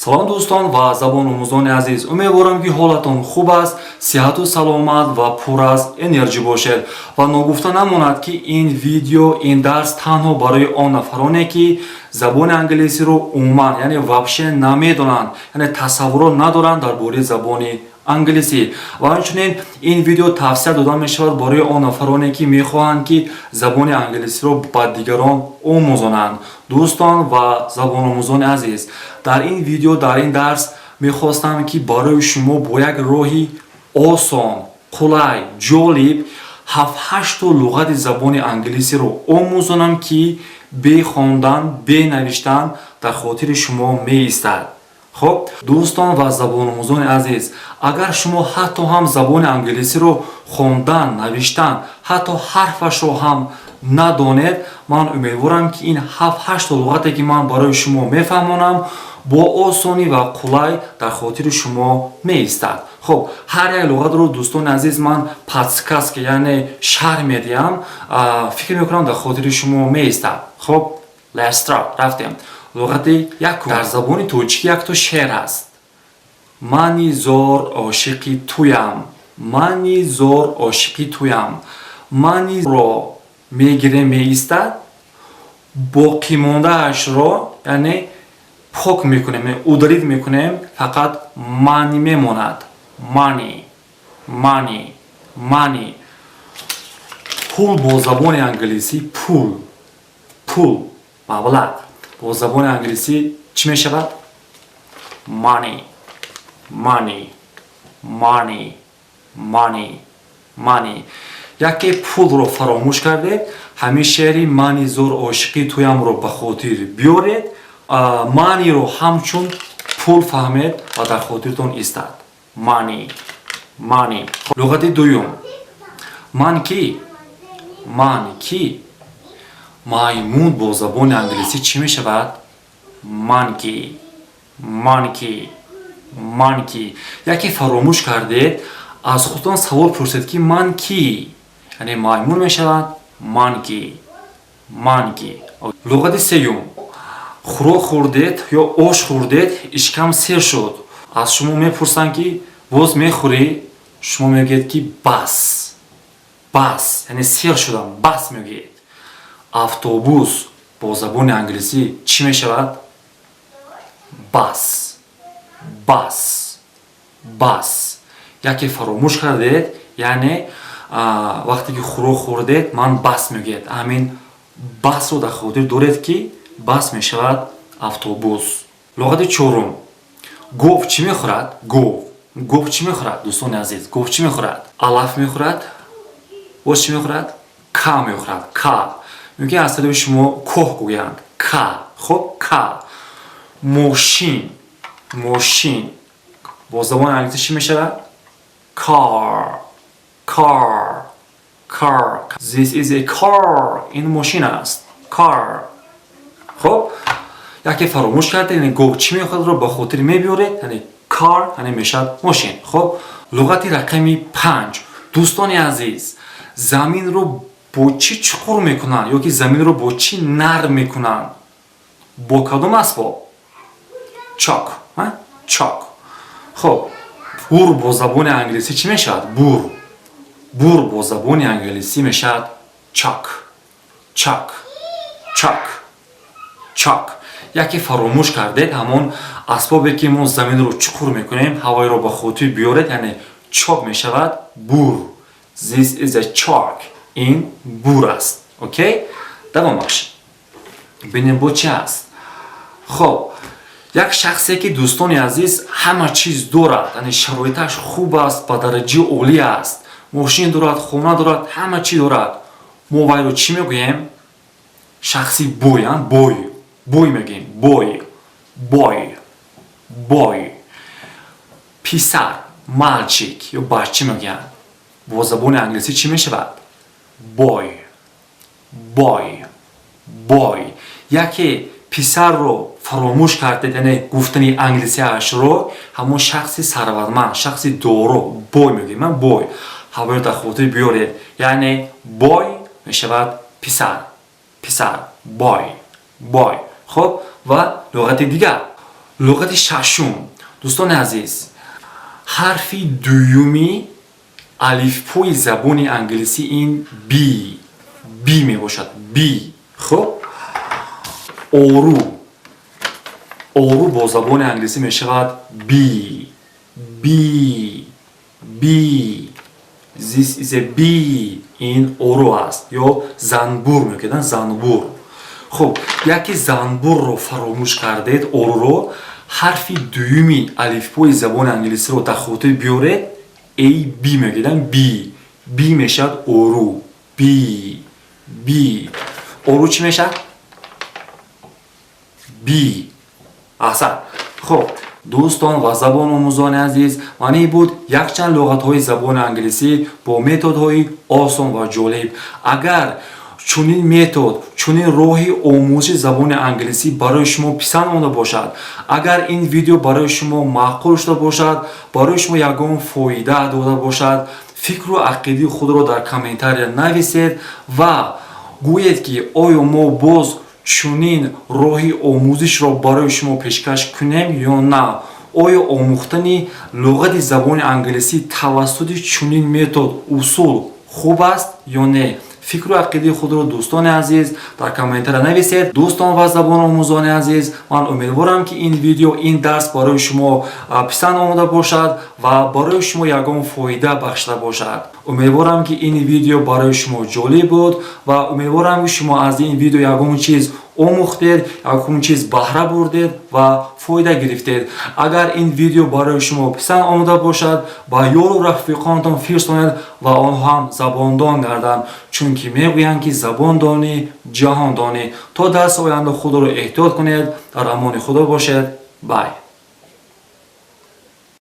Салом, дӯстон ва забономӯзони азиз! Умедворам, ки ҳолатон хуб аст, сиҳату саломат ва пур аз энерҷӣ бошед. Ва ногуфта намонад, ки ин видео, ин дарс танҳо барои он нафароне, ки забони англисиро умуман, яъне вообще намедонанд, яъне тасаввурот надоранд дар бораи забони англисӣ. Ва инчунин ин видео тавсия дода мешавад барои он нафароне, ки мехоҳанд, ки забони англисиро ба дигарон омӯзонанд. Дӯстон ва забономӯзони азиз, дар ин видео, дар ин дарс мехостам, ки барои шумо бо як роҳи осон, қулай, ҷолиб ҳафт-ҳаштто луғати забони англисиро омӯзонам, ки бе хондан, бе навиштан дар хотири шумо меистад. Хуб, дӯстон ва забономӯзони азиз, агар шумо ҳатто ҳам забони англисиро хондан, навиштан, ҳатто ҳарфашро ҳам надонед, ман умедворам, ки ин ҳафт-ҳашто луғате, ки ман барои шумо мефаҳмонам, бо осонӣ ва қулай дар хотири шумо меистад. Хуб, ҳар як луғатро, дӯстони азиз, ман подсказка, яъне шарҳ медиҳам. Фикр мекунам, дар хотири шумо меистад. Хуб, let's start, рафтем. Луғати якум. Дар забони тоҷикӣ якто шеър аст: «Мани зор ошиқи туям, мани зор ошиқи туям». Маниро мегирем, меистад, боқимондаашро, яъне, пок мекунем, удалить мекунем, фақат мани мемонад. Money, money, money. Пул бо забони англисӣ, пул, пул, маблағ бо забони англисӣ чӣ мешавад? Money, money, money, money, money. Яке пулро фаромӯш кардед, ҳамин шеъри «Мани зор ошиқи туямро» ба хотир биёред, money ро ҳамчун пул фаҳмед ва дар хотиртон истад. Money, money. Луғати дуюм: ман кӣ, ман кӣ? Маймун бо забони англисӣ чӣ мешавад? Monkey, monkey, monkey. Яке фаромӯш кардед, аз худтон савол пурсед, ки ман кӣ, яъне маймун мешавад monkey, monkey. Луғати сеюм: хӯрок хӯрдед ё ош хӯрдед, ишкам сер шуд. Аз шумо мепурсанд, ки боз мехӯрӣ? Шумо мегӯед, ки бас, бас, яъне сер шудам, бас мегӯед. Автобус бо забони англисӣ чӣ мешавад? Bus, bus, bus. Яке фаромӯш кардед, яъне вақте ки хӯрок хӯрдед, ман бас мегӯед, ҳамин bus ро дар хотир доред, ки bus мешавад автобус. Луғати чорум: гов чӣ мехӯрад? Гов, гов чӣ мехӯрад? Дӯстони азиз, гов чӣ мехӯрад? Алаф мехӯрад. Боз чӣ мехӯрад? Ка мехӯрад. Ка мумкин аз тарафи шумо коҳ гӯянд. Ка. Хуб, ка. Мошин, мошин бо забони англисӣ чӣ мешавад? Car, car, car. This is a car. Ин мошин аст. Car. Хуб, яке фаромӯш карда, яъне гов чӣ мехӯрадро ба хотир мебиёред, яъне car, яъне мешавад мошин. Хуб, луғати рақами панҷ. Дӯстони азиз, заминро бо чӣ чуқур мекунанд ё ки заминро бо чӣ нарм мекунанд? Бо кадом асбоб? Чок, чок. Хуб, бур бо забони англисӣ чӣ мешавад? Бур, бур бо забони англисӣ мешавад chalk, chalk, chalk, chalk. Яке фаромӯш кардед, ҳамон асбобе, ки мо заминро чуқур мекунем, ҳавоиро ба хотир биёред, яъне chalk мешавад бур. This is a chalk. Ин бур аст. Окей, давомаш бинем, бо чи аст. Хоб, як шахсе, ки, дӯстони азиз, ҳама чиз дорад, яъне шароиташ хуб аст, ба дараҷаи олӣ аст, мошин дорад, хона дорад, ҳама чӣ дорад, мо вайро чӣ мегӯем? Шахси бой, бой, бой мегӯем. Boy, boy, boy. Писар, мальчик ё бача мегӯянд, бо забони англисӣ чӣ мешавад? Boy, boy, boy. Яке писарро фаромӯш кардед, яъне гуфтани англисиашро, ҳамон шахси сарватманд, шахси доро, boy мегӯем, boy. Ҳавоиро дар хотир биёред, яъне boy мешавад писар, писар, boy, boy. Хуб, ва луғати дигар: Луғати шашум, дӯстони азиз, ҳарфи дуюми алифпои забони англисӣ ин B, B мебошад, B. Хуб, ору, ору бо забони англисӣ мешавад bee, bee, bee. This is a bee. Ин ору аст ё занбур мекунанд, занбур. Хуб, яке занбурро фаромӯш кардед, оруро, ҳарфи дуюми алифбои забони англисиро дар хотир биёред. A, B мегӯянд, B, B мешавад ору. Bee, bee. Ору чӣ мешавад? Bee. Аҳсан. Хуб, дӯстон ва забономӯзони азиз, маънии буд якчанд луғатҳои забони англисӣ бо методҳои осон ва ҷолиб. Агар чунин метод, чунин роҳи омӯзиши забони англисӣ барои шумо писанд омада бошад, агар ин видео барои шумо маъқул шуда бошад, барои шумо ягон фоида дода бошад, фикру ақидаи худро дар комментария нависед ва гӯед, ки оё мо боз чунин роҳи омӯзишро барои шумо пешкаш кунем ё на. Оё омӯхтани луғати забони англисӣ тавассути чунин метод, усул хуб аст ё не? Фикру ақидаи худро, дӯстони азиз, дар комментария нависед. Дӯстон ва забономӯзони азиз, ман умедворам, ки ин видео, ин дарс барои шумо писанд омода бошад ва барои шумо ягон фоида бахшида бошад. Умедворам, ки ин видео барои шумо ҷолиб буд ва умедворам, ки шумо аз ин видео ягон чиз омӯхтед, ягон чиз баҳра бурдед ва фоида гирифтед. Агар ин видео барои шумо писанд омода бошад, ба ёру рафиқонатон фирстонед ва онҳо ҳам забондон гарданд, чунки мегӯянд, ки забондонӣ ҷаҳондонӣ. То дарси оянда худро эҳтиёт кунед, дар амони Худо бошед. Bye.